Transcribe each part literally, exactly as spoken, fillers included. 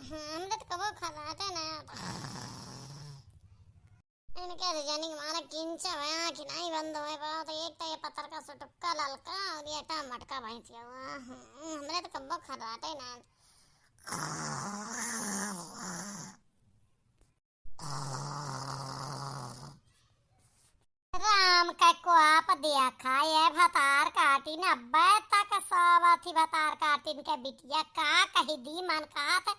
हमरे तो कबो खर्राटे ना। इनके तो जानी के मारे किंचा भया कि नहीं बंद होए पड़ा, तो एक तो ये पतरका सुटुक्का ललका और ये टा मटका भैंसिया हुआ। हम्म, हमरे तो कब्बो खर्राटे ना। राम के कोप देखा, ये भतार काटिन अब्बे तक सोवत ही। भतार काटिन के बिटिया का कही दी, मन कहत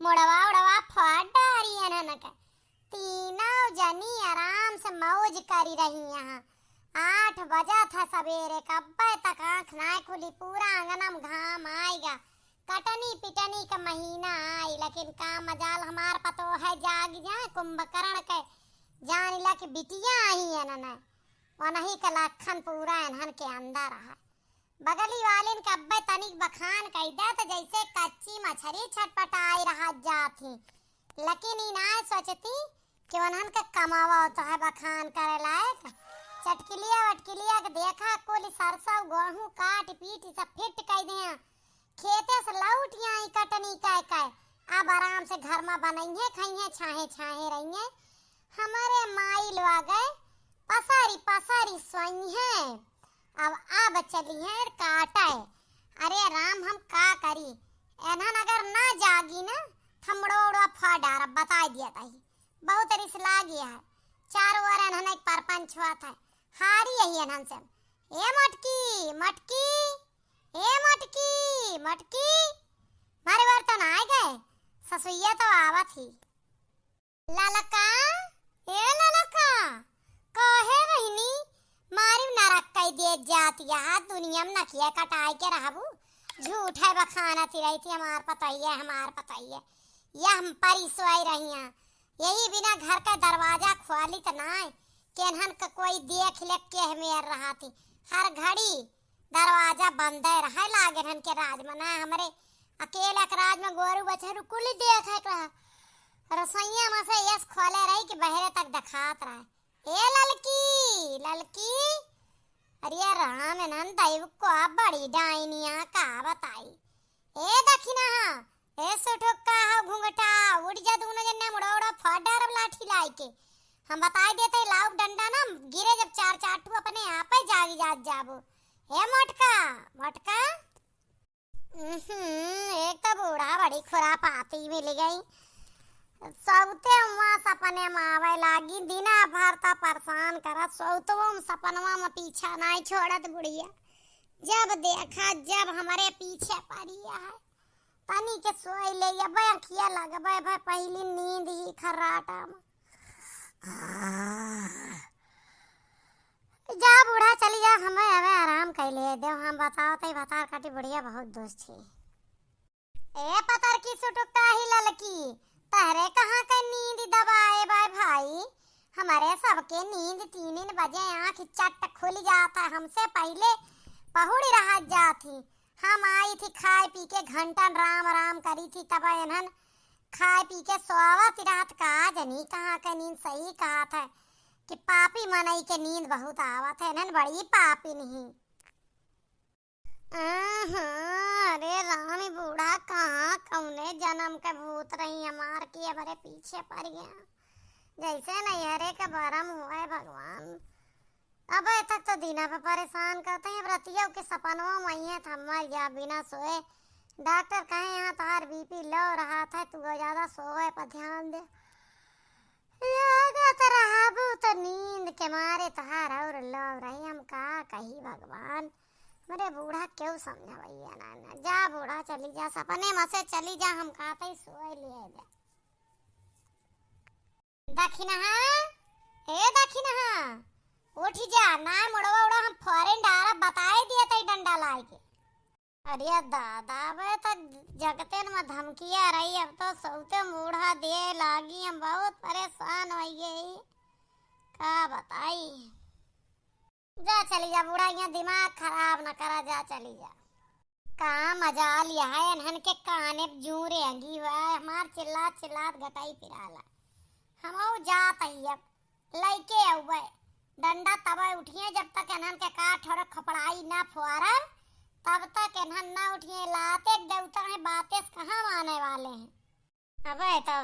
मुड़वा उड़वा फोड़ डारी इन्हन के। तीनों जनी आराम से मौज करी रही यहाँ। आठ बजत है सबेरे, कब्बे तक आँख नाय खुली, पूरा आंगन में घाम आइगा। कटनी पिटनी का महीना आई, लेकिन का मजाल हमार पतोह है जाग जाए, कुंभकर्ण के जान ला कि बिटिया आई है न, न। वनही का लखन पूरा इन्हन के अंदर है। बगली वालिन के अब्बे तनिक बखान कई दे, तो जैसे कच्ची मछरी छटपटाई रह जात ही। लेकिन ई नाय सोचती कि उन्हन के कमावा तो है बखान करे लायक। चटकिलिया वटकिलिया के देखा, कुल सरसों गोहूं काट पीट सब फिट कई दिया। खेते से लौट आई कटनी कह के, अब आराम से घर में बनइहे, खइहे, छाहे छाहे रहिए। हमारे माई लोग पसारी पसारी सोइहे। अब, अब चली है काटे। अरे राम, हम का करी, एनहन अगर ना जागी ना, थमड़ो उड़वा फाड़ डारब, बताई दिया तही। बहुत रिस लागी है, चारों ओर एनहन एक परपंच हुआ था, हारी यही एनहन से। ए मटकी, मटकी, ए मटकी, मटकी, मारे बर तो ना आए गए, ससुइया तो आवत ही। ललका, ए ललका, काहे बहिनी, मारी नरक कई दे जात, यहाँ दुनिया में नकिया कटाई के रहबू। झूठ है बखाना ती रही थी, हमार पतोहिया, हमार पतोहिया। यह हम परी सोई रही हैं। यही बिना घर का दरवाजा खोली त नाय, केनहन का कोई देख ले के मेर रहा थी। हर घड़ी दरवाजा बंदे रहे लागे हन के राज में, ना हमरे अकेले के राज में गोरू बछरू कुल देखे के रहा। रसोइया में से यस खोले रही कि बहरे तक दिखात रहे। ए ललकी, ललकी, अरे राम, एनहन दैव को बड़ी डाइनिया का बताई। ए दखिनहा, ए सुठुक्का हो घुंघटा, उठ जा दूनो जन्ने मुड़ो उड़ो फट डारब लाठी लाई के। हम बताई देते लाउक डंडा ना गिरे जब चार चार ठू अपने आप ही जागी जात जाबो। ए मोटका, मोटका। उहुं, एक तो बूढ़ा बड़ी खुरापाती मिल गई। सौते हुआ सपने में आवे लागी, दिना भर त परेशान करत, सौतवो में सपनवा में पीछा नाई छोड़त बुढ़िया। जब देखा जब हमरे पीछे पड़ी है। तनी के सोई ले, अब अखिया लगबे भाई, पहली नींद ही खर्राटा में। जा बूढ़ा चली जा, हमें हमें आराम कर ले दे। हम बताओ तई भतार काटी बुढ़िया बहुत दुष्ट छी। ए पतर की सुटुक्का ही ललकी, तहरे कहाँ के नींद दबाए बाय भाई? हमारे सबके नींद तीन बजे आँख चट खुल जाता, हमसे पहले पहुड़ी रह जात ही। हम आई थी खाए पी के घंटन राम राम करी थी, तब एनहन खाए पी के सोवत रहत। का जनी कहाँ के नींद, सही कहत है कि पापी मनई के नींद बहुत आवत है, एनहन बड़ी पापी नहीं। आहा, अरे राम, ई बूढ़ा कहाँ कौने जन्म के भूत रही हमार की हमरे पीछे पड़ गया। जैसे नैहरे के बरम हुए भगवान। अब तक तो दीना पे परेशान करते हैं, अब रतिया के सपनवा में आई है, थम्मल जा बिना सोए। डॉक्टर कहे, "यहाँ तोहार बीपी लो रहा था, तू ज्यादा सोए पर ध्यान दे।" लागत रहबू तो नींद के मारे तोहार और लो रही, हम का कही भगवान। मेरे बूढ़ा क्यों समझावैया ना, ना। जा बूढ़ा चली जा, सपने में से चली जा, हम कहते ही सोए लिए जा। दखिनहा, ए दखिनहा, उठ जा, ना मुड़वा उड़ा हम फौरन डारा बताए दिए तई डंडा लाए के। अरे दादा, बे तो जगतेन में धमकिया रही, अब तो सौते मूढ़ा दे लागी, हम बहुत परेशान होइए ही। का बताई? जा चली जा बूढ़ा, यहाँ दिमाग खराब न करा, जा चली जा। का मजाल यह है, एनहन के काने जूरे अंगी हुआ है, हमार चिल्लात चिल्लात गटाई पिराला। हमहू जात ही अब, लइके अउबे डंडा तबे उठिए, जब तक एनहन के का ठोरे खपड़ाई ना फुआरब, तब तक एनहन ना उठिए। लाते देवता हैं, बातें कहाँ माने वाले हैं। अबे तो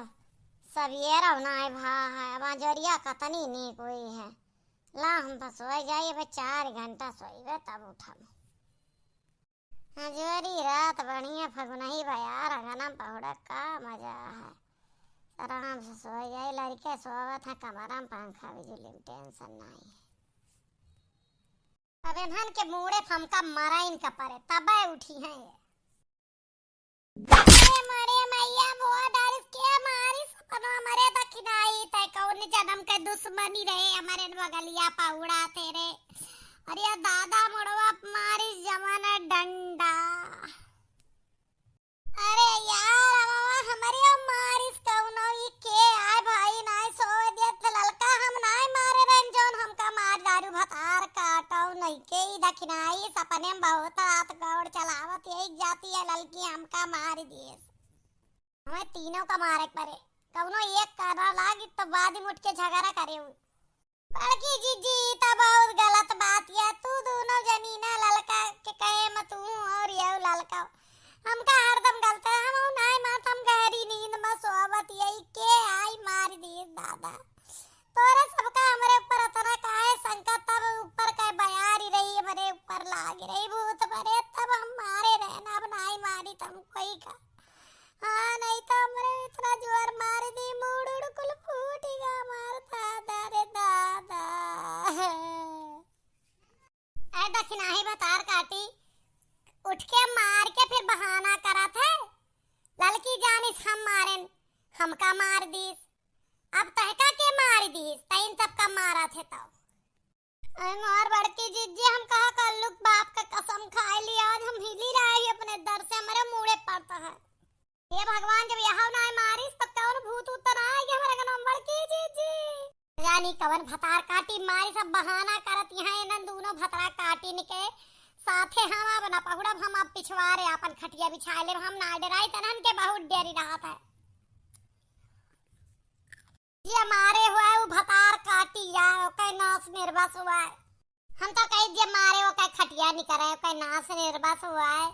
सवेरा नाहीं भा है, अब अंजोरिया कतनी नीक होई है। ला हम तो सोई जाई, अबे चार घंटा सोईबे तब उठब। अंजोरी रात बढ़िया फगुनही बा यार, अंगना में पहुड़ा का मजा है। आराम से सोई जाई, लड़के सोवत है कमरा में, पंखा बिजुली में tension नाहीं है। अब इन्हन के मूड़े फमका मरा इनका परे, तबे उठी हैं ये। अरे मरे मैया, बोआ डारिस के मारिस, सपनवा मरे दखिनाही, तै कौन जनम के दुश्मनी रहे, हमरे बगलिया पहुड़ा थे रे। अरे दादा, मुड़वा मारिस जवान डंडा। अरे यार, अमवा हमरे मारिस कौनो, ई के आय भाई, नाय सोए देत ललका, हम नाय मारे रहन, जौन हमका मार डारू भतार काटौ, नहीं के ई दखिनाही, सपने में बहुत हाथ गोड़ चलावत, यही जाती है ललकी, हमका मार दिए। हमें तीनों का मारे के परे, कौनो एक का ना लागी तो बाद में उठ के झगड़ा करे हुई। बड़की जीजी, ई त बहुत गलत बात है। तू दोनों जनी ना ललका के कहे म तू और यहू ललका। हमका हरदम गलत है, हम नाय मात, हम गहरी नींद में सोवत यही के आई मार दिए दादा। तोरे सबका हमरे ऊपर अतना काहे संकट, तब ऊपर का बयारी रही, हमरे ऊपर लाग रही भूत परे, तब हम मारे रहे ना, अब नाय मारी तम कोई का। हाँ, नहीं तो हमरे इतना जोर मार दी, मूड़ उड़ कुल फूट गया हमार दादा रे दादा। ऐ दखिनाही भतार काटी, उठ के मार के फिर बहाना करत है। ललकी जानिस हम मारेन, हमका मार दीस। अब तहका के मार दीस, तैन सबका मारत है तब। अरे मार बड़की जीजी, हम कहा कल्लू के बाप का कसम खाए ली, आज हम हिली रहे ही अपने दर से, हमरे मूड़े पड़ता है। हे भगवान, जब यह नाय मारिस तो कौन भूत उतर आए गए हमारे गनम बड़की जीजी। जानी कवन भतार काटी मारी, सब बहाना करत यहाँ इन्हन दोनों भतरा काटी निके साथे हम अब न पहुड़ब, हम अब पिछवारे आपन खटिया बिछाए लेब, हम ना डराई तनन के बहुत डेरी रहत है। जे मारे हुआ है, उ भतार काटी या, ओके नास निर्बस हुआ है। हम तो कही जे मारे ओके खटिया निकरे, ओके नास निर्बस हुआ है।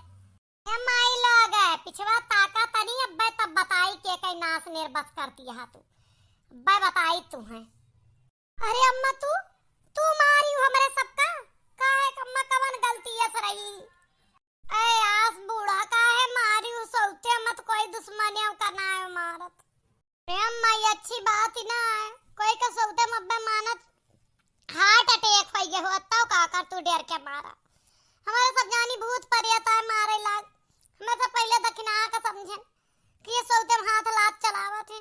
ए माई लोग, पिछवा ताका तनी, अब्बे तब बताई के कई नास निर्बस करती है तू। अब्बे बताई तू है। अरे अम्मा तू, तू मारी हमरे सबका? काहे अम्मा कवन गलती यस रही? ए आस बूढ़ा काहे मारी सौते मत कोई दुश्मनियों का ना है मारत। प्रेम माई अच्छी बात ही ना है, कोई का सौते मब्बे मानत heart attack होई गए हो, तब का कर तू डर के मारा। हमारे सब जानी भूत परियत आए मारे लाग। हमें सब पहले दखिना का समझेन कि ये सौते में हाथ लात चलावत है,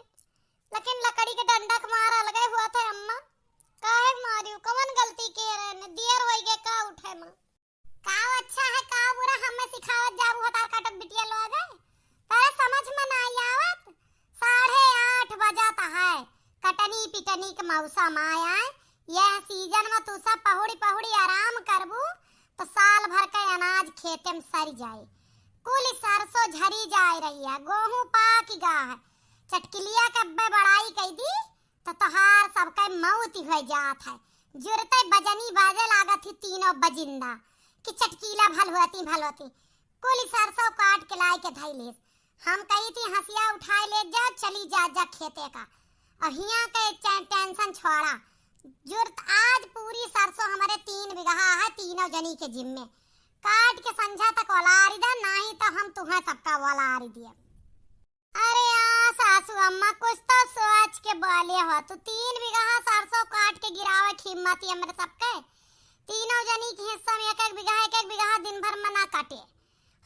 लेकिन लकड़ी के डंडा के मार अलगे हुआ था अम्मा। काहे मारियो, कवन गलती के रहे ने, देर होई गए का उठे माँ। का अच्छा है का बुरा हमें सिखावत जाबू हतार काटक बिटिया लोग है। तारे समझ में नाई आवत। साढ़े आठ बजत है, कटनी पिटनी के मौसम आय आय। यह season में तू सब पहुड़ी पहुड़ी आराम करबू तो साल भर के अनाज खेते में सर जाए। कुल सरसों झरी जाए रही है, गोहूँ पाक गा है। चटकिलिया के अब्बे बड़ाई कई दी तो तोहार सबके मौत ही हो जात है। जुरते बजनी बाजे लागत ही तीनों बजिंदा कि चटकीला भल होती, भल होती। कुल सरसों काट के लाई के धई लेस। हम कही थी हंसिया उठाए ले जा, चली जा, जा खेते का। और हिया के चे-, tension छोड़ा। जुरत आज पूरी सरसों हमारे तीन बिगहा है, तीनों जनी के जिम्मे। काट के संझा तक वलारी दे, नाही तो हम तुम्हें सबका वलारी दिए। अरे आ सासू अम्मा, कुछ तो सोच के बोले हो। तू तीन बिगहा सरसों काट के गिरावे की हिम्मत ही हमरे सबके। तीनों जनी के हिस्सा में एक एक बिगहा, एक एक बिगहा दिन भर में ना काटे।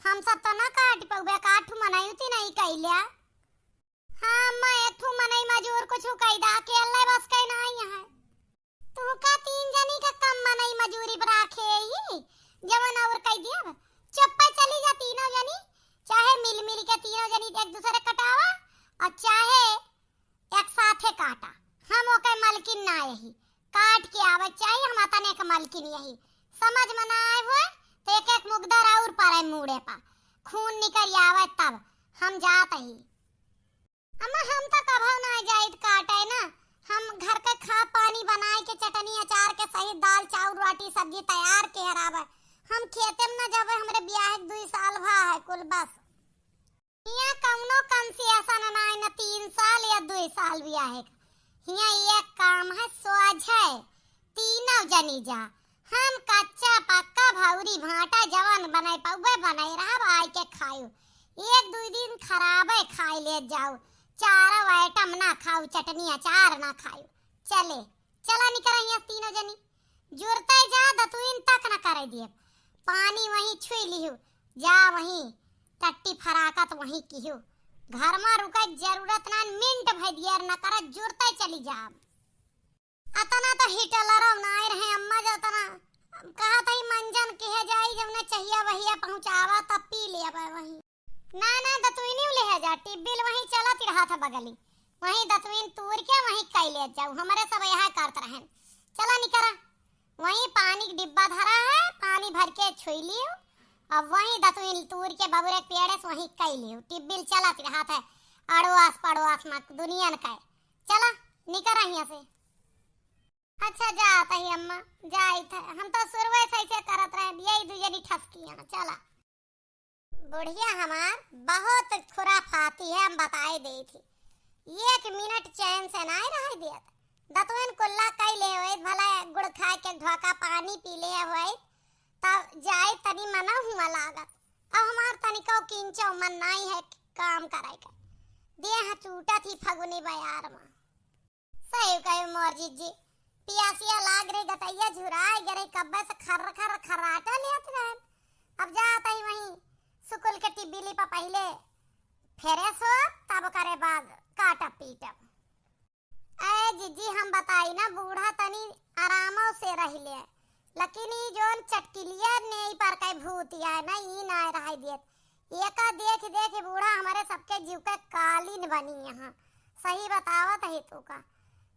हम सब तो ना काट पउबे, काठू मनई उती नहीं कैल्या। हाँ अम्मा, एक ठू मनई मजूर कुछ कैदा, अकेले बस के नहीं है। तुहका तीन जनी का कम मनई मजूरी पर राखे ही, जवन और कई दियब। चुप्पे चली जा तीनों जनी, चाहे मिल मिल के तीनों जनी एक दूसरे कटावा और चाहे एक साथे काटा। हम ओके मलकिन ना यही, काट के आवे चाही, हम अतने के मलकिन यही। समझ में ना आए हुए तो एक एक मुगदर और परे मूड़े पा, खून निकल आवे तब हम जात ही। अम्मा, हम तो कभो ना जाइत काटे ना, हम घर के खा पानी बनाए के चटनी अचार के सही दाल चाउर रोटी सब्जी तैयार के हरावे। हम खेते में ना जावे, हमरे बियाह के दुई साल भा है कुल बस। यहाँ कौनो concession ना है, न तीन काहे का? हियाँ एक काम है, सोझे तीनों जनी जा। हम कच्चा पक्का भौरी भाटा जवन बनाए पाउबे बनाए रहब, आइ के खायो। एक दुइ दिन खराबे खाइ लेत जाओ, चारो आइटम ना खाओ, चटनी अचार ना खाओ। चले, चला निकरा हियाँ तीनों जनी। जुरते जा, दतुइन तक न करे दियब। पानी वहीं छुई लिहु, जा वहीं टट्टी फराकत वहीं किहु। घर मा रुके जरूरत ना, मिनट भर दियर न करे, जुरते चली जाब। अतना तो हिटलरो नाय रहे अम्मा, जतना कहत ही मंजन किहे जाई, जउने चहिया वहिया पहुँचावा तब पी लेबे वहीं। ना, ना, दतुइनिउ लेहे जा, टिबिल वहीं चलत रहत है बगली। वहीं दतुइन तूर के वहीं कइ लेत जाऊ, हमरे सब यहाँ करत रहेन। चला निकरा, वहीं पानी के डिब्बा धरा है, पानी भर के छुई लियो। अब वहीं दतुइन तूर के बबुरे के पेड़े से वहीं कइ लियो, टिबिल चलत रहत है, अड़ोस पड़ोस मा दुनियन के। चला निकरा हियाँ से। अच्छा जात ही अम्मा, जाइत है, हम तो सुरवे से ऐसे करत रहे, यही दुजनी ठसकी है, चला। बुढ़िया हमार बहुत खुराफाती है, हम बताए देइत ही। एक मिनट चैन से नाय रहे दियत। दतुइन कुल्ला कइ लेवत, भला गुड़ खाए के ढोका पानी पी लेवत, तब जाए तनी मना हुआ लागत। अब हमार तनिको किंचो मन नाय है काम करे के। देह टूटत ही फगुनी बयार मा। सही कहे मोर जिज्जी, पियासिया लाग रही, गटइया झुराए गे रही, कब्बे से खर्र खर्र खर्राटा लेत रहन। अब जात ही वहीं सुकुल के टिबिली पर पहिले fresh हो, तब करे बाद काटब पीटब। ए जिज्जी, हम बताई ना, बूढ़ा तनी आरामो से रह ले, लेकिन ई जोन चटकिलिया नेई पर के भूतिया है ना, ई ना रह दियत। एका देख देख बूढ़ा हमरे सबके जीव के कालीन बनी यहाँ। सही बतावत ही तू का।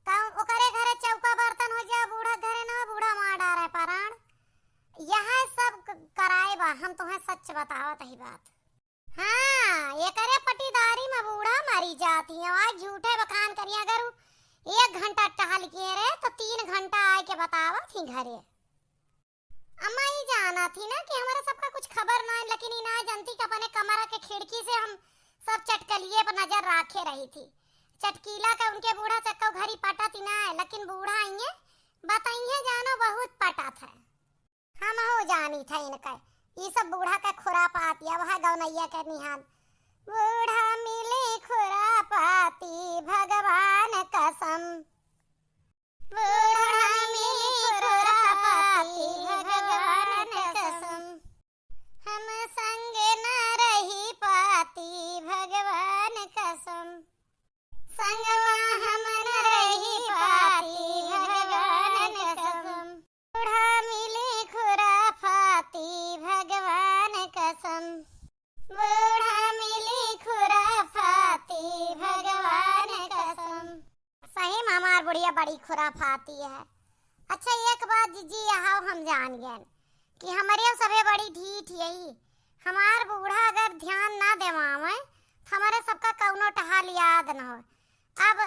कहूँ ओकरे घरे चौका बर्तन हो जाए, बूढ़ा घरे ना, बूढ़ा मार डारे परान। यहाँ सब क-, कराए बा, हम तुम्हें सच बतावत ही बात। हाँ, एकरे पटीदारी मा बूढ़ा मरी जाती है। आज झूठे बखान करिया करू, एक घंटा टहल के रहे तो तीन घंटा आए के बतावत ही घरे। अम्मा ई जानत ही ना कि हमरे सबका कुछ खबर ना है, लेकिन ई ना जानती कि अपने कमरा के खिड़की से हम सब चटकलिए पर नजर राखे रही थी। चटकीला के उनके बूढ़ा से कौ घरी पटत ही ना है, लेकिन बूढ़ा इये बताइए जानो बहुत पटत है। हम हो जानी था इनका, ई सब बूढ़ा के खुरापाती, अब है गौनैया के निहान। बूढ़ा मिली खुरापाती भगवान कसम, बूढ़ा मिली खुरापाती भगवान कसम, हम संग न रही पाती भगवान कसम, संगमा हम न रही पाती भगवान कसम, बूढ़ा मिली खुरापाती भगवान कसम, बूढ़ा मिली खुरापाती भगवान कसम। सही में हमार बुढ़िया बड़ी खुराफाती है। अच्छा, एक बात जिज्जी, यहाँ हम जान गए कि हमरे सभे बड़ी ढीठ यही। हमार बूढ़ा अगर ध्यान ना देवावे, तो हमरे सबका कौनो टहाल याद न हो। अब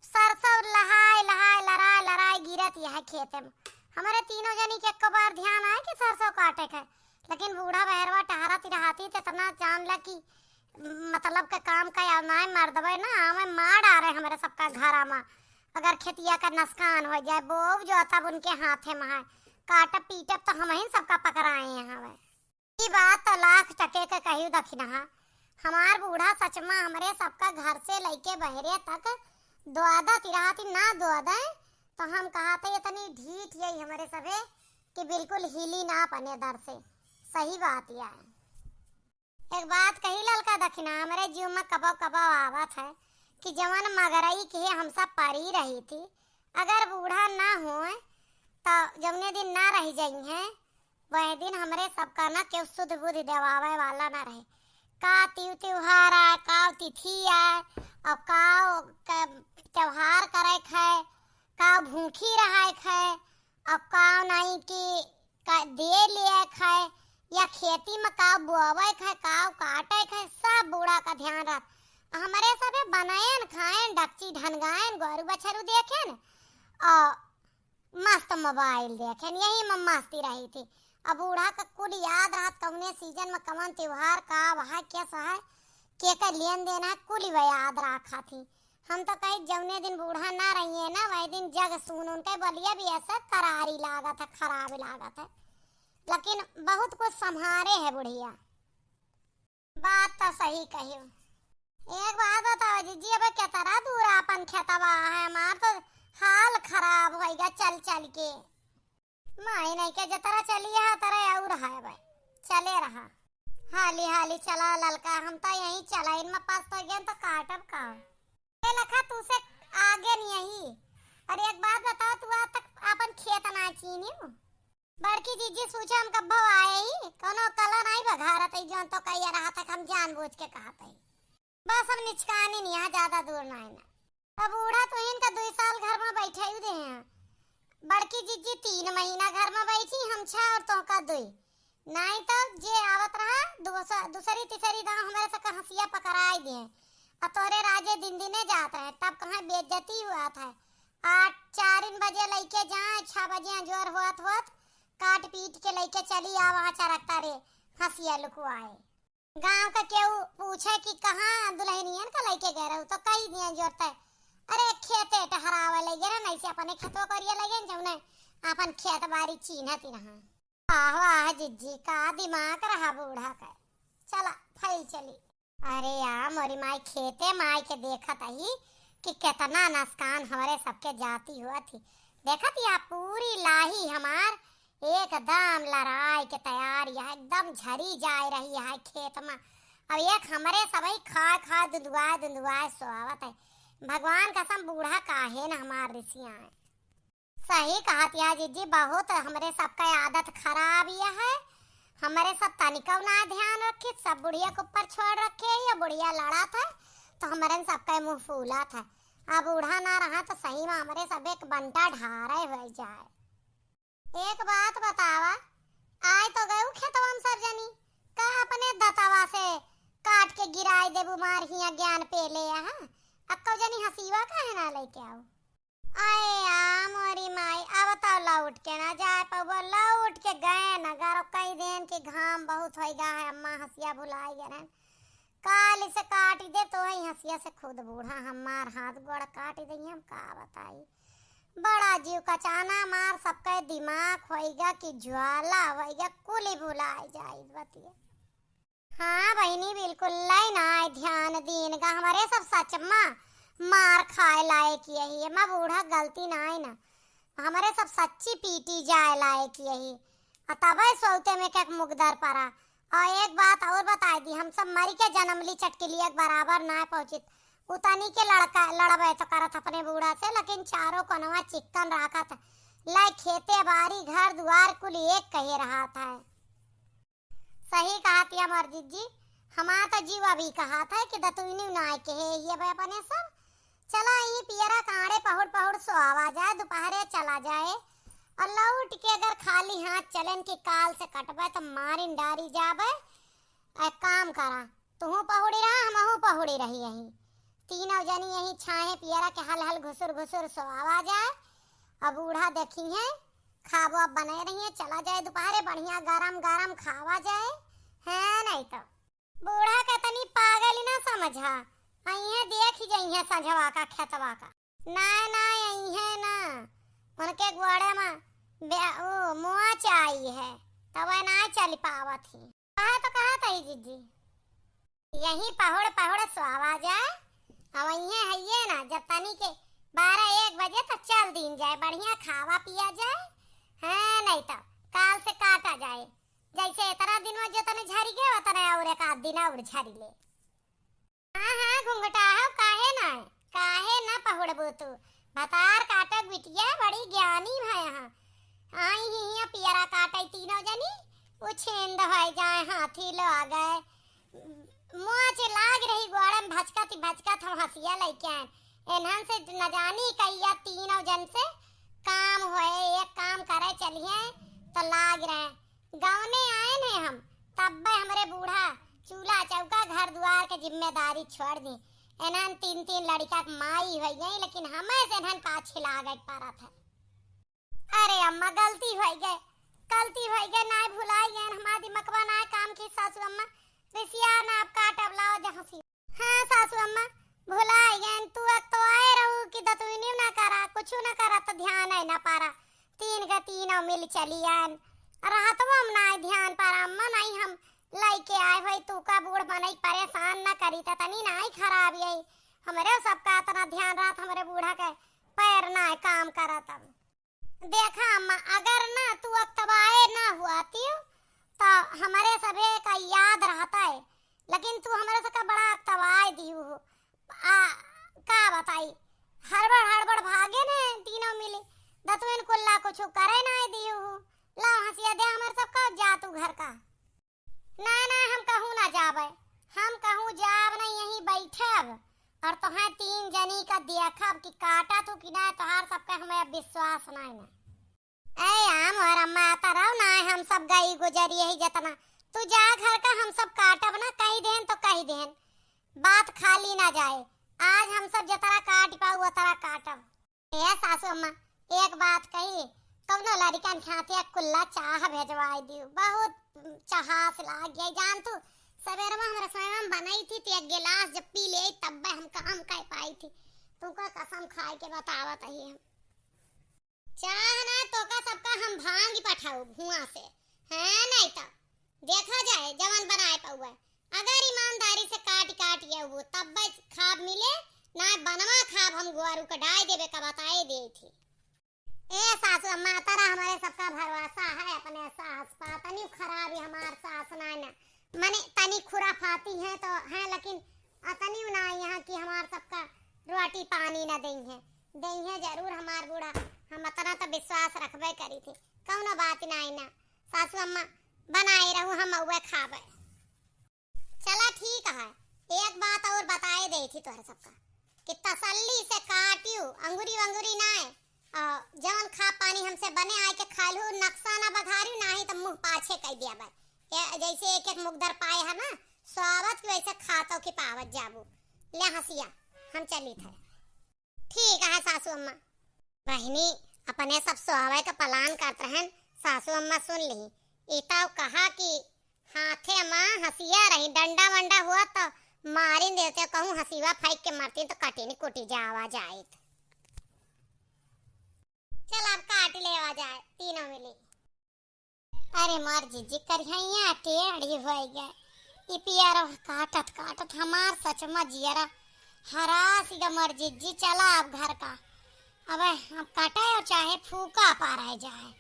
सरसों लहाय, लहाय, लराय, लराय गिरत यह खेते में। हमरे तीनों जनी के एक बार ध्यान आए कि सरसों काटे के, लेकिन बूढ़ा बहरवा टहरत रहती, तो इतना जान ला कि मतलब के काम का नाय मर्दवे ना आवे, मार डारे हमरे सबका घरा मा। अगर खेतिया का नुकसान हो जाए, बोव जो तब उनके हाथे मा है, काटब पीटब तो हम ही सबका पकड़ाए हैं हवे। ई बात तो लाख टके के कही दखिनहा, हमार बूढ़ा सच मा हमरे सबका घर से लइके बहरे तक द्वादा तिराती ना द्वादा, तो हम कहा थे इतनी ढीठ यही हमरे सबे कि बिल्कुल हिली ना अपने दर से। सही बात या है। एक बात कही ललका दखिना, हमरे जीव में कबो कबो आवत है कि जवन मगरई के हम सब परी रही थी, अगर बूढ़ा ना होए तो जवने दिन ना रह जाई हैं, वह दिन हमरे सबका ना केहू सुध बुध देवावे वाला ना रहे। का तिउ त्योहार आए, का तिथि आए, और का क-, त्योहार करे खाए, का भूखी रहाए खाए, और का नाई की का दे लिए खाए, या खेती में का बोवे खाए, का काटे खाए, सब बूढ़ा का ध्यान रहत। हमरे सबे बनायन खायन, डकची ढनगायन, गोरू बछरू देखेन, और मस्त मोबाइल देखेन, यही में मस्ती रही थी। अब बूढ़ा का कुल याद रहत, कौने सीजन में कौन त्योहार का वहा कैसा है, के का लेन देन है, कुल वह याद रखा थी। हम तो कही जौने दिन बूढ़ा ना रहिए ना, वही दिन जग सून, उनके बोलिया भी ऐसा करारी लागत है, खराब लागत है, लेकिन बहुत कुछ संभारे है बुढ़िया। बात तो सही कहियो। एक बात बताओ जीजी, अब केतरा दूर आपन खेतवा है, हमार तो हाल खराब होइगा चल चल के। माई नहीं के जतरा चली है तरा और है भाई, चले रहा। हाली हाली चला ललका, हम तो यहीं चला, इनमें पास तो गए तो काटब का। ए लखा, तू से आगे नहीं यही। और एक बात बताओ, तू आज तक आपन खेत ना चीनी हो? बड़की जीजी सोचा हम कब्बो आए ही, कोनो कला नहीं बघारत है, जौन तो कहिए रहा था, हम जानबूझ के कहत है। बस हम निचकानी नहीं, यहाँ ज्यादा दूर ना है ना। अब बूढ़ा तो इनका दुई साल घर में बैठे ही दे हैं। बड़की जीजी तीन महीना घर में बैठी, हम छह और तोहका दुई। नहीं तो जे आवत रहा, दूस-, दूसरी तीसरी दांव हमारे से हंसिया पकड़ाई दे। आ तोरे राजे दिन दिने जात रहे, तब कहाँ बेइज्जती हुआ था। आठ, चार बजे लइके जाए, छह बजे अंजोर होत होत काट पीट के लइके चली आ, वहाँ चरकता रे हंसिया लुकवाए। गांव का केहू पूछे कि कहाँ दुल्हनियन का लइके गए रहू, तो कही दिए जोरते, "अरे, खेते टहरावे लगे रहे, नहीं से अपने खेतवा करिए लगे, जौने अपन खेत बारी चीन्हत ही रहा।" आहो, आह, जिज्जी, का दिमाग रहा बूढ़ा का। चला, फैल चली। अरे या, मोरी माई खेते माई के देखत ही कि केतना नसकान हमरे सबके जाती हुआ थी। देखत या, पूरी लाही हमार एकदम लड़ाई के तैयार, यह एकदम झरी जाए रही है खेत में। अब एक हमरे सबही खाए खाए दुंदुआए दुंदुआए सोआवत है। भगवान कसम, बूढ़ा काहे न हमार रिसिया है। सही कहत या जीजी, बहुत हमरे सबका आदत खराब यह है। हमरे सब तनिको ना ध्यान रखी, सब बुढ़िया के ऊपर छोड़ रखे है। ये बुढ़िया लड़त है तो हमरन सबका मुंह फूलत है। अब बूढ़ा ना रहा तो सही में हमरे सब एक बंटा ढारे हो जाए। एक बात बतावा, आए तो गयू खेतवा में सब जनी, का अपने दतवा से काट के गिराए देबू मार हिया ज्ञान पेले यहाँ? अक्को जनी हंसीवा काहे ना लेके आओ? आए आ मोरी माई, अब तो लौट के ना जाए पाबो, लौट के गए नगर कई दिन के घाम बहुत होइगा है, अम्मा हंसिया भुलाई गए रहन। काल से काटी दे तो वही हंसिया से खुद बूढ़ा हमार हाथ गोड़ काटी दे, हम का बताई। बड़ा जीव कचाना मार, सबके दिमाग होइगा कि ज्वाला होइगा, कुली भुलाई जाई बतिया। हाँ बहिनी, बिल्कुल लाई ना आए ध्यान दीन का, हमरे सब सच मा मार खाए लायक यही है, मा बूढ़ा गलती ना आए ना, हमरे सब सच्ची पीटी जाए लायक यही। आ तबे सोते में के मुगदर परा। और एक बात और बताई दी, हम सब मरी के जन्म ली चटकिलिया के बराबर ना पहुँचित। उतनी के लड़का, लड़बे तो करत अपने बूढ़ा से, लेकिन चारों कोनवा चिक्कन राखत। लाई खेते बारी घर दुआर कुल एक कहे रहा था। सही कहत या मोर जिज्जी, हमार तो जीव अभी कहत है कि दतुइनी नाय के है ये बे अपने सब। चला यही पियरा कांड़े पहुड़ पहुड़ सोआवा जाए, दुपहरे चला जाए और लौट के अगर खाली हाथ चलेन कि काल से कटबे तो मारिन डारी जाबे। एक काम करा, तुहू पहुड़ी रहा, हमहू पहुड़ी रही यही। तीनों जनी यही छाहे पियरा के हल हल घुसुर घुसुर सोआवा जाए। अब बूढ़ा देखी है, खाबो अब बने रही है, चला जाए दुपहरे बढ़िया गरम गरम खावा जाए, है नहीं तो। बूढ़ा के तनी पागल ही ना समझा, अइहे देख ही जइहे संझवा का खेतवा का। ना, ना, अइहे ना, उनके गोड़े में बे-, ओ, मोच आई है, तब वह ना चल पावत ही। कहा तो कहा तही जिज्जी, यही पहुड़ पहुड़ सोआवा जाए, अब अइहे हइये ना, जब तनी के बारह एक बजे तो चल दीन जाए, बढ़िया खावा पिया जाए, है नहीं तो काल से काटा जाए। जैसे इतना दिन में जो तने झरी गए, उतने और एक आध दिन और झरी ले। हाँ, हाँ, घुंघटा हो, काहे ना, काहे ना पहुड़बो तू? भतार काटक बिटिया बड़ी ज्ञानी भय हाँ। आई ही हियाँ पियरा काटे तीनों जनी, उछेंद होय जाए, हाथी लो आ गए। मोच लाग रही गोड़म भचकत भचकत हम हंसिया लइके आए। इन्हन से न जानी कहिया तीनों जन से काम होए, एक काम करे चलिए तो लाग रहे। गवने आए ने हम, तब्बे हमरे बूढ़ा चूल्हा चौका घर दुआर के जिम्मेदारी छोड़ दी। एनहन तीन तीन लड़का के माई होई गई, लेकिन हमें से एनहन पाछे लागे के परत है। अरे अम्मा, गलती होई गए, गलती होई गए, नाय भुलाई गए, हमार दिमकवा नाय काम की सासू अम्मा, रिसिया ना आप काटब लाओ जहाँ सी। हाँ सासू अम्मा, भुलाई गए, तू अब तो पर तीन के तीनों मिल चलियन। रहतवा हम नाई ध्यान पर अम्मा, नाई हम लइके आए होई, तू का बूढ़ मनई परेशान न करी, त तनी नाई खराब यही। हमरे सबका इतना ध्यान रहत, हमरे बूढ़ा के पैर नाई काम करत अब। देखा अम्मा, अगर ना तू अकतवाए ना हुआती, त हमरे सभे का याद रहता है, लेकिन तू हमरे सबका बड़ा अकतवाए दिहू हो। आ, का बताई, हड़बड़ हड़बड़ भागे ने तीनों मिली, दतुइन कुल्ला कुछ करे ना दिहू हो। ला हंसिया दे हमरे सबका, जा तू घर का। ना, ना, हम कहूँ ना जाबे, हम कहूँ जाब नहीं, यहीं बैठब और तोहार तीन जनी का देखब कि काटा तू कि ना, तोहार सबका हमें अब विश्वास नहीं ना। ए आम और अम्मा आता रहो ना, हम सब गई गुजरी यही जतना, तू जा घर का, हम सब काटब ना, कही देन तो कही देन, बात खाली ना जाए, आज हम सब जतरा काट पाऊ उतरा काटब। ए सासू अम्मा, एक बात कही, कौनो लड़िकन खातिर कुल्ला चाह भेजवाई दियो, बहुत चहास लाग गई। जान तू, सवेरवा हम रसोई में बनाई थी, तो एक गिलास जब पी ले तब हम काम कर पाई थी। तुमको कसम खाए के बतावत ही हम। चाह ना तोका सबका हम भांग पठाऊ भुआ से, हाँ नहीं तो देखा जाए जवन बनाए पउआ। अगर ईमानदारी से काट काट ये वो तब खाब मिले, ना बनवा खाब हम गोरू के डाय देवे का बताए दे थी। ए सासू अम्मा, तरा हमरे सबका भरोसा है अपने सास पा। तनी खराब ही हमार सास ना, ना मने तनी खुराफाती है तो है, लेकिन अतनी ना यहाँ की हमार सबका रोटी पानी ना दई है, दई है जरूर हमार बूढ़ा। हम अतना तो विश्वास रखबे करी थी, कौनो बात ना आई ना। सासू अम्मा बनाए रहू, हम उहे खाबे। चला ठीक है, एक बात और बताए दे थी तोहरे सबका कि तसल्ली से काटियो, अंगुरी वंगुरी नाय, आ, जवन खा पानी हमसे बने आए के खालू, नक्शा ना बघारियो, नाही त मुँह पाछे कई दिया बा। ए, जैसे एक एक मुगदर पाए है ना, स्वावत की वैसे खातो की पावत जाबू। ले हंसिया, हम चली थे। ठीक है सासू अम्मा। बहिनी, अपने सब सोहवे का प्लान करत रहन, सासू अम्मा सुन ली। ई तउ कहा कि हाथे मा हंसिया रही, डंडा वंडा हुआ तो मारिन देते, कहूँ हंसिया फेंक के मरती तो कटिन कुटी जावा जाइत। चल अब काट लेवा जाए, तीनों मिली। अरे मोर जिज्जी करिहैया टेढ़ी होइ गए। ई पियरवा काटत काटत हमार सच मा जियरा हरास गए मोर जिज्जी। चला अब घर का, अब हम काटे और चाहे फूका पारे जाए।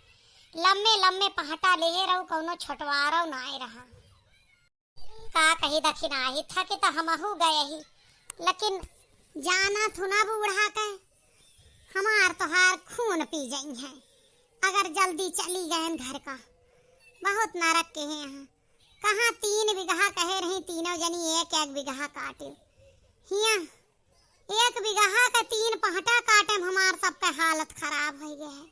लम्मे लम्मे पहटा लेहे रहू, कौनो छोटवारो नाय रहा। का कही दखिनाही, थके त हमहू गए ही, लेकिन जाना थू ना बूढ़ा के, हमार तोहार खून पी जइहैं अगर जल्दी चली गएन घर का। बहुत नरक के हैं यहाँ। कहाँ तीन बिगहा कहे रही, तीनों जनी एक एक बिगहा काटे। हियाँ एक बिगहा के तीन पहटा काटे में हमार सबके हालत खराब होइ गए है।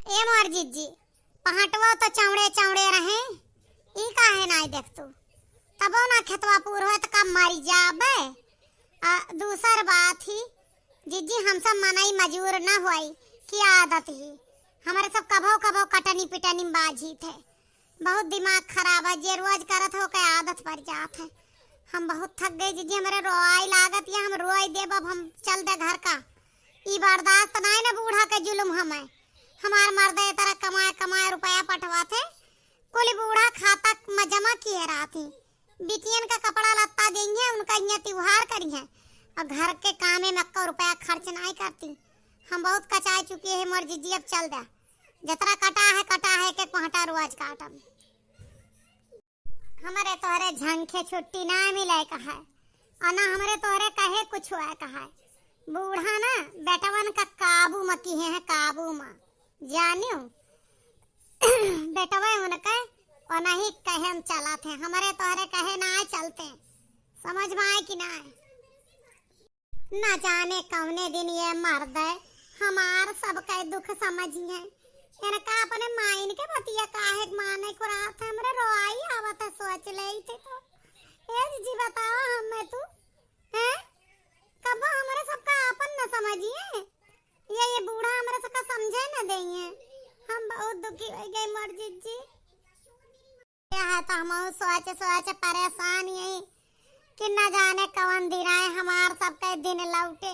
ए मोर जिज्जी, पहटवा तो चौड़े चौड़े रहे, ई काहे नाई देख तू? तबो ना खेतवा पूर होए त कब मरी जाबे। आ दूसर बात ही, जिज्जी, हम सब मनई मजूर ना होई कि आदत ही, हमरे सब कभो कभो कटनी पिटनी में बाझी थे। बहुत दिमाग खराब है, जे रोज करत हो के आदत पड़ जात है। हम बहुत थक गए जिज्जी, हमरे रोआई लागत या, हम रोई देब, अब हम चल दे घर का। ई बर्दाश्त नाई ना बूढ़ा के जुलुम हमें। हमार मर्द ए तरह कमाए कमाए रुपया पठवात है, कुल बूढ़ा खाता में जमा किए रहत ही। बिटियन का कपड़ा लत्ता देइहैं, उनका इहाँ त्योहार करिहैं, और घर के कामे में अक्को रुपया खर्च नाई करती। हम बहुत कचाए चुके हैं मोर जिज्जी, अब चल दे। जतरा कटा है, कटा है, एक एक पहटा रोज काटब। हमरे तोहरे झंखे छुट्टी ना मिले कहे, और ना हमरे तोहरे कहे कुछ हुआ कहे। बूढ़ा ना बेटवन का काबू में किहे हैं, काबू में, जानियो। बेटवे उनके और नहीं कहे हम चलत हैं, हमरे तोहरे कहे ना चलते, समझ में आए कि ना आए? न जाने कौने दिन ये मर्द हमार सबके दुख समझिहैं। इनका अपने माइन के बतिया काहे माने को रात हमरे रोआई आवत है, सोच लेइत है तो। ए जी बतावा हमें तू, हैं? कबो हमरे सबका आपन न समझिहैं। ये, ये बूढ़ा हमरे सबका समझे न देइहैं। हम बहुत दुखी होइ गए मोर जिज्जी। यह तो हमहू सोच सोच परेशान यही कि न जाने कवन दिन आए हमार सबके दिन लौटे।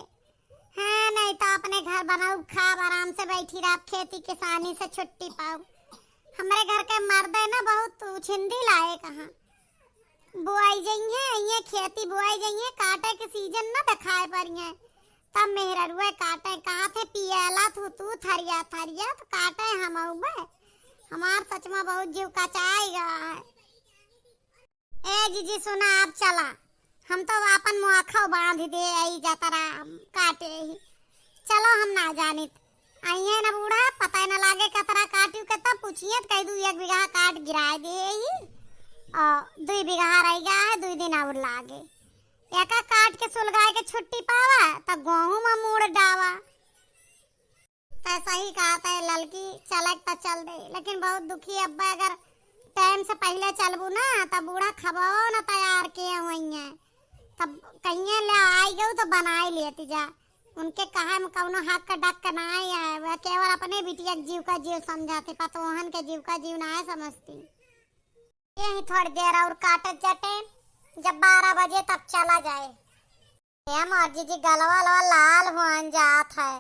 हाँ, नहीं तो अपने घर बनाउब, खाब, आराम से बैठी रहब, खेती किसानी से छुट्टी पाउब। हमरे घर के मर्दे ना बहुत उछिंदी लायक हैं। बोआई जइहें, इहे खेती बोआई जइहें, काटे के सीजन ना देखाए परिहें। तब मेहररुए काटे, कहा थे पियला तू, तू थरिया थरिया, तो काटे हम अउबे। हमार सच में बहुत जीव कचाई गया है। ए जीजी सुना, आप चला, हम तो आपन मुआखो बांध दे आई जतरा काटे ही। चलो हम ना जानित, आइए ना बूढ़ा, पता ही ना लागे कतरा काटियो के, तब पूछिए तो कह दू एक बीघा काट गिराए दे ही, और दुई बीघा रह गया है, दुई दिन और लागे। एका काट के सुलगाए के छुट्टी पावा, तब गेहूं में मूड़ डावा। तै सही कहा तै ललकी, चलक त चल दे, लेकिन बहुत दुखी अब्बा, अगर टाइम से पहले चलबू ना, तब बूढ़ा खबो न तैयार किए हुई हैं। तब कहिए ले आई गऊ तो बनाई लेती जा। उनके कहे में कौनो हक डक ना है, वह केवल अपने बिटिया के जीव का जीव समझाते, पतोहन के जीव का जीव ना है समझती। यही थोड़ी देर और काटत जटे, जब बारह बजे तब चला जाए। ए मोर जीजी, गलवा लवा लाल हुआन जात है,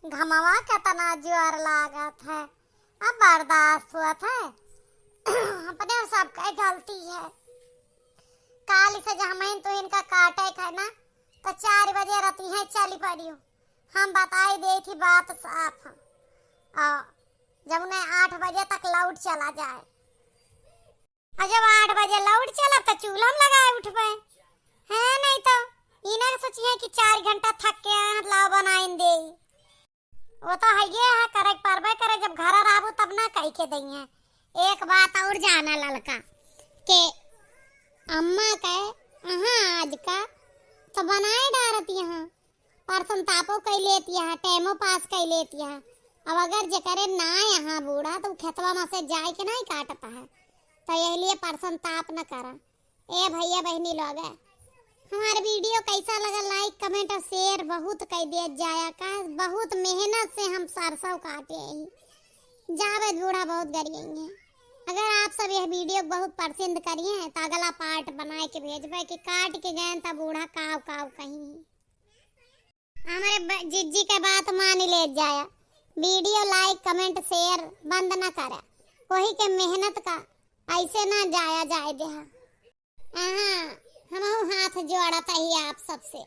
घमवा केतना जोर लागत है, अब बर्दाश्त हुआ था। अपने सबके गलती है। काल से जहमैन तू इनका काटे है ना, तो चार बजे रतिहे चली पड़ियो। हम बताई दे थी बात साफ। आ, जब उन्हें आठ बजे तक लौट चला जाए। और जब आठ बजे लौट चला तो चूल्हा में लगाए उठबे। है नहीं तो इन्हें सोचिए कि चार घंटा थक के आए हैं, लाओ बनाइन दे। वो तो है ये है, करे के परबे करे, जब घर रहबू तब ना कह के दइहे। एक बात और जाना ललका, के अम्मा के अहाँ आज का तो बनाए डारत यहाँ, परसन तापो कई लेत यहाँ, टाइमो पास कई लेत यहाँ। अब अगर जेकरे ना यहाँ बूढ़ा तो खेतवा में से जाए के नहीं काटता है, तो यह लिए परसन ताप न करा। ए भैया बहनी लोग, हमार वीडियो कैसा लगा, लाइक कमेंट और शेयर बहुत कर दिया जाया का। बहुत मेहनत से हम सरसों काटे ही, जावेद बूढ़ा बहुत गरियई हैं। अगर आप सब यह वीडियो बहुत पसंद करिए तो अगला पार्ट बनाए के भेजबे कि काट के गए तब बूढ़ा काव काव कहीं। हमारे ब-, जिज्जी के बात मान ले जाया, वीडियो लाइक कमेंट शेयर बंद ना करा, वही के मेहनत का ऐसे ना जाया जाए देहा। हाँ, हमहू हाथ जोड़त ही आप सबसे।